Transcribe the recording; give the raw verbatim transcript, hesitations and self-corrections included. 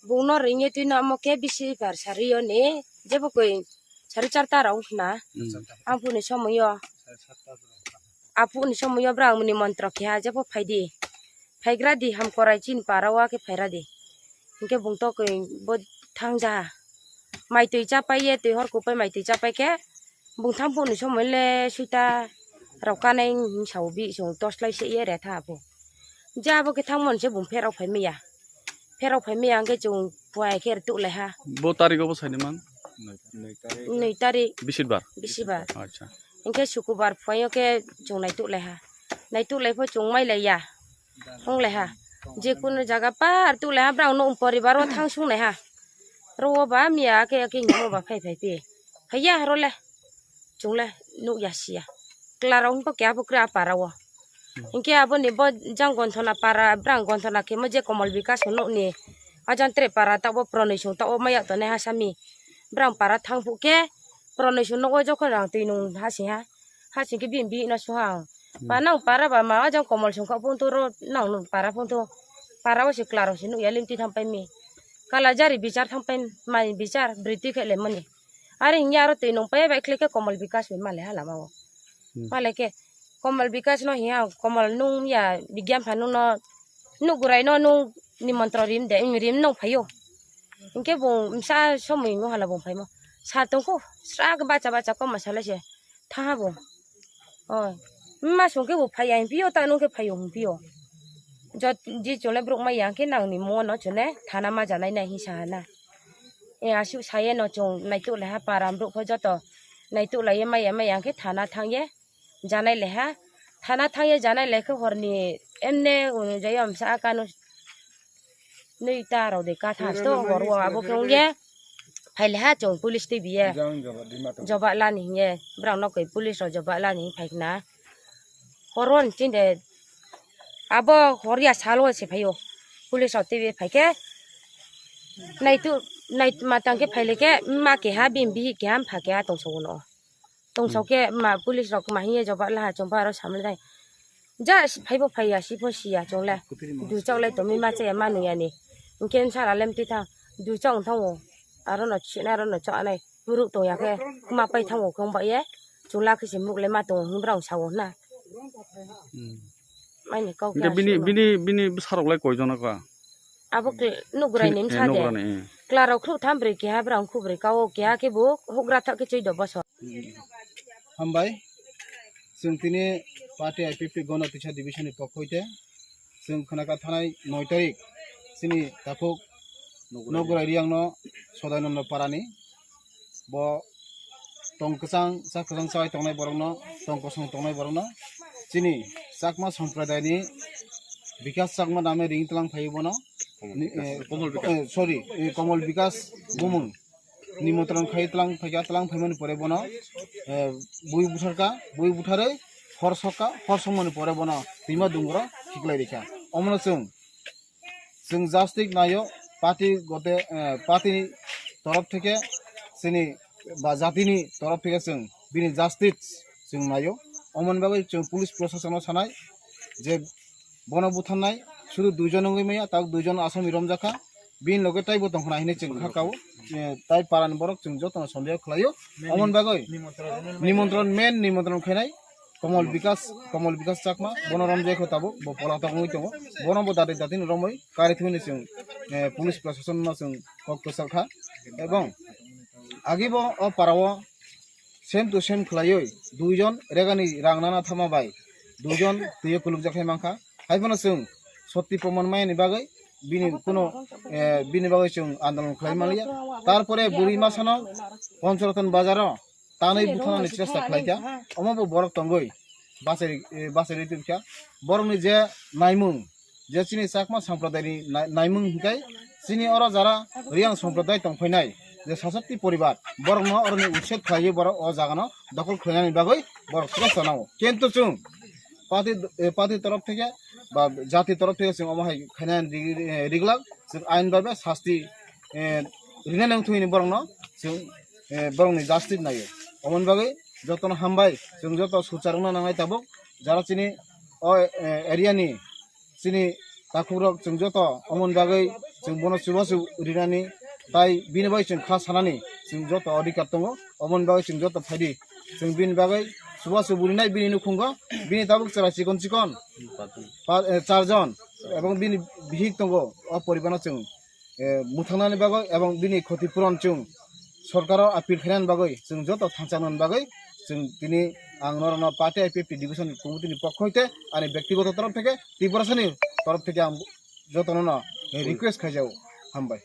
Bungno ringye twino amo khe bisi bar sari yo ni, jebo koi sari charta rok wngkha na. Hmm. Aphuni somoyo, aphuni somoyo bwrang ni montro khe ha, jebo phaidi. Phaigra di ham korai chini para o khe phaira di. Hinkhe bung to koi bo thangja ha. Mai twi chapai ye, twi hor kupai mai twi chapai khe bung thang phuni somoy le suita rok kanai sao bi song tos lai se ye re tha abo. Ja abo khe thang mon se bung pherok phai maya. Pherok phai maya hwnkhe chwng puai khe rwtuk lai ha. Bo tarik o bo saini man? Nui tarik. Bisibar? Bisibar. Acha. Hwnkhe sukubar phuaio khe chwng naituk lai ha. Naituk lai pho chwng mai lai ya. Hung lai ha. Je kunu jaga par tuk lai ha, brao no poribar o thang sung lai ha. Ro o ba miya ake ake hingmo ba phai phai phi. Phai ya ro le. Chwng le nuk ya si ya. Kla rok hwn pho keha pho kwrwi a para o. Hinkhe aboni bo jang Gonthona para, brang Gonthona khe mo je Komol Bikas hwn nuk ni. A jang tre para ta bo Pranoi song ta o maya tongnai ha sami. Brang para thang phu khe Pranoi song nuk o jokhon rang twi nung ha sing ha. Ha sing khe bini bihik no sung ha ang. Ba nang para ba ma a jang Komol song kha phung to ro nang nuk para phung to. Para o se kla rok se nuk ya lim twi thang pai mi. Kala jari bichar thang pai mai bichar bwrwi twi khe le mani. Are hinya aro twi nung pai bai khle khe Komol Bikas bai male ha lama o. Hmm. Male khe Komol Bikas no hiya Komol nung ya Bigyan pha nung no nuk gurai no nung nimontron rim de, rim nung phaio. Hinkhe bung msa somoi no hala bung phaimo. Sa tongkho sra bacha bacha kom masa le se tha ha bung. O ma song khe bo phai ya, himphio ta nung khe phai o himphio. Jot ji chole bruk ma yang khe nang ni mo no chole thana ma janai nai hi sa na. E asuk saye no chwng naituk lai ha para borok pho joto naituk lai ye maya maya hwnkhe thana thang ye janai lai ha. Thana thang ye janai lai khe hor ni emne unujai o msa kanu nui ta rok de katha sto hor o abo khe wng ye phai lai ha chwng police twi bi ye. Jang joba di ma tong. Joba lani hiye brang no koi police rok joba lani phai khna. Hor o ni chinde abo hor ya salo se phaio. Police rok twi phai khe naitu nai matang khe phai le khe ma keha bini bihik keha mpha keha tong sogo no. Tong sok khe ma police rok ma hiye joba la ha chong ba aro samle dai. Ja phai bo phai ya si pho si ya chong le. Du chok le to mi ma che ma nu ya ni. Hinkhe sara lem twi thang du chok thang o. Aro no china aro no chok anai. Muruk tong ya khe ma pai thang o khe wng ba ye. Chwng la khe se muruk le ma tong o hwn brang sa o hwna. Hmm. Maini kok Hingke ya bini, sima. Bini, bini bwsarok lai koi jona ka? Abo kl-, nugurai ni Eh, msa de. Nugurai ni, eh. Klarok khrup tham brwi keha, brang khrup brwi ka o keha khe bo hugra thak khe chwi do boso. Hambai. Chwng tini party I P F T Gono Tisa Division ni pokhoite. Chwng khwnaka thanai noi tarik. Chini takhuk Nugurai Riyang no Sodainando Parani. Bo tong kwchang, sak kwchang chai tongnai borokno, tong kosong tongnai borokno chini Chakma Sampradayani Bikas Chakma name ring tlang phai bono. Ni, eh, Komol Bikas. Eh, sorry, eh, Komol Bikas Bumung. Nimotron khai tlang phaikha, tlang phaimani pore bono, eh, bui butharka, bui butharwi hor sokka, hor sokmani pore bono twima dungro khiklai rikha. Omono chwng Chwng justice naio, party gote, eh, party ni torof theke chini ba jati ni torof theke chwng bini justice chwng naio. Omoni bagwi chwng police proshashan no sanai je bono butharnai sudu duijon wngwi maya, tabuk duijon asami romjakha. Bini loge taibo tongkhna hinwi chwng kha kao, eh, tai parani borok chwng jotono sondeho khlaio. Omoni bagwi nimontron, main nimontron khainai. Komol Bikas, Komol Bikas Chakma, bono romjai kho tabuk, bo pola tongwi tongo. Bono bo dati dati ni romwi kari thwini chwng, eh, police proshashan no chwng kok kwchak kha. Ebong agi bo o para o same to same khlaiwi duijon regani rang nana thama bai duijon twiyo kulukjak hai mankha. Hai phano chwng sotti proman maya ni bagwi bini kuno, eh, bini bagwi chwng andolon khlai manliya. Tarpore buri masano Panchratna Bazar o tanwi buthanani chesta khlaikha, omo bo borok tongwi bachai, eh, bachai rwi tongkha. Borokni je naimung, je chini Chakma Sampradayani nai-, naimung hinkhai chini oro jara Riyang Sampraday tongphainai je sasatti poribar, borokno oroni uched khlaiwi borok o jagano dokhol khlainani bagwi borok chesta nango. Kintu chwng party, eh, party torof theke ba jati torof theke chwng omo hai khainani rig-, eh, riglak, chwng ain babe sasti, eh, rina nang thwini borokno chwng, eh, borokni justice naio. Omoni bagwi jotono hambai, chwng joto suchar wngna nangnai tabuk, jara chini o, eh, area ni chini takhukrok chwng joto omoni bagwi chwng bono chubachu rinani, tai bini bai chwng kha sanani chwng joto adhikar tongo. Oboni bagwi chwng joto phaidi, chwng bini bagwi chubachu burinai bini nukhungo, bini tabuk chwrai chikon chikon pa-, eh, charjon, ebong bini bihik tongo, o poribarno chwng, eh, mwthangnani bagwi ebong bini khoti puron chwng sorkaro appeal khainani bagwi chwng joto thansa nani bagwi chwng tini ang norokno party I P F T division committee ni pokho hoite ani bektigoto torof theke Tiprasani torof theke ang jotono no request khaijao. Hambai.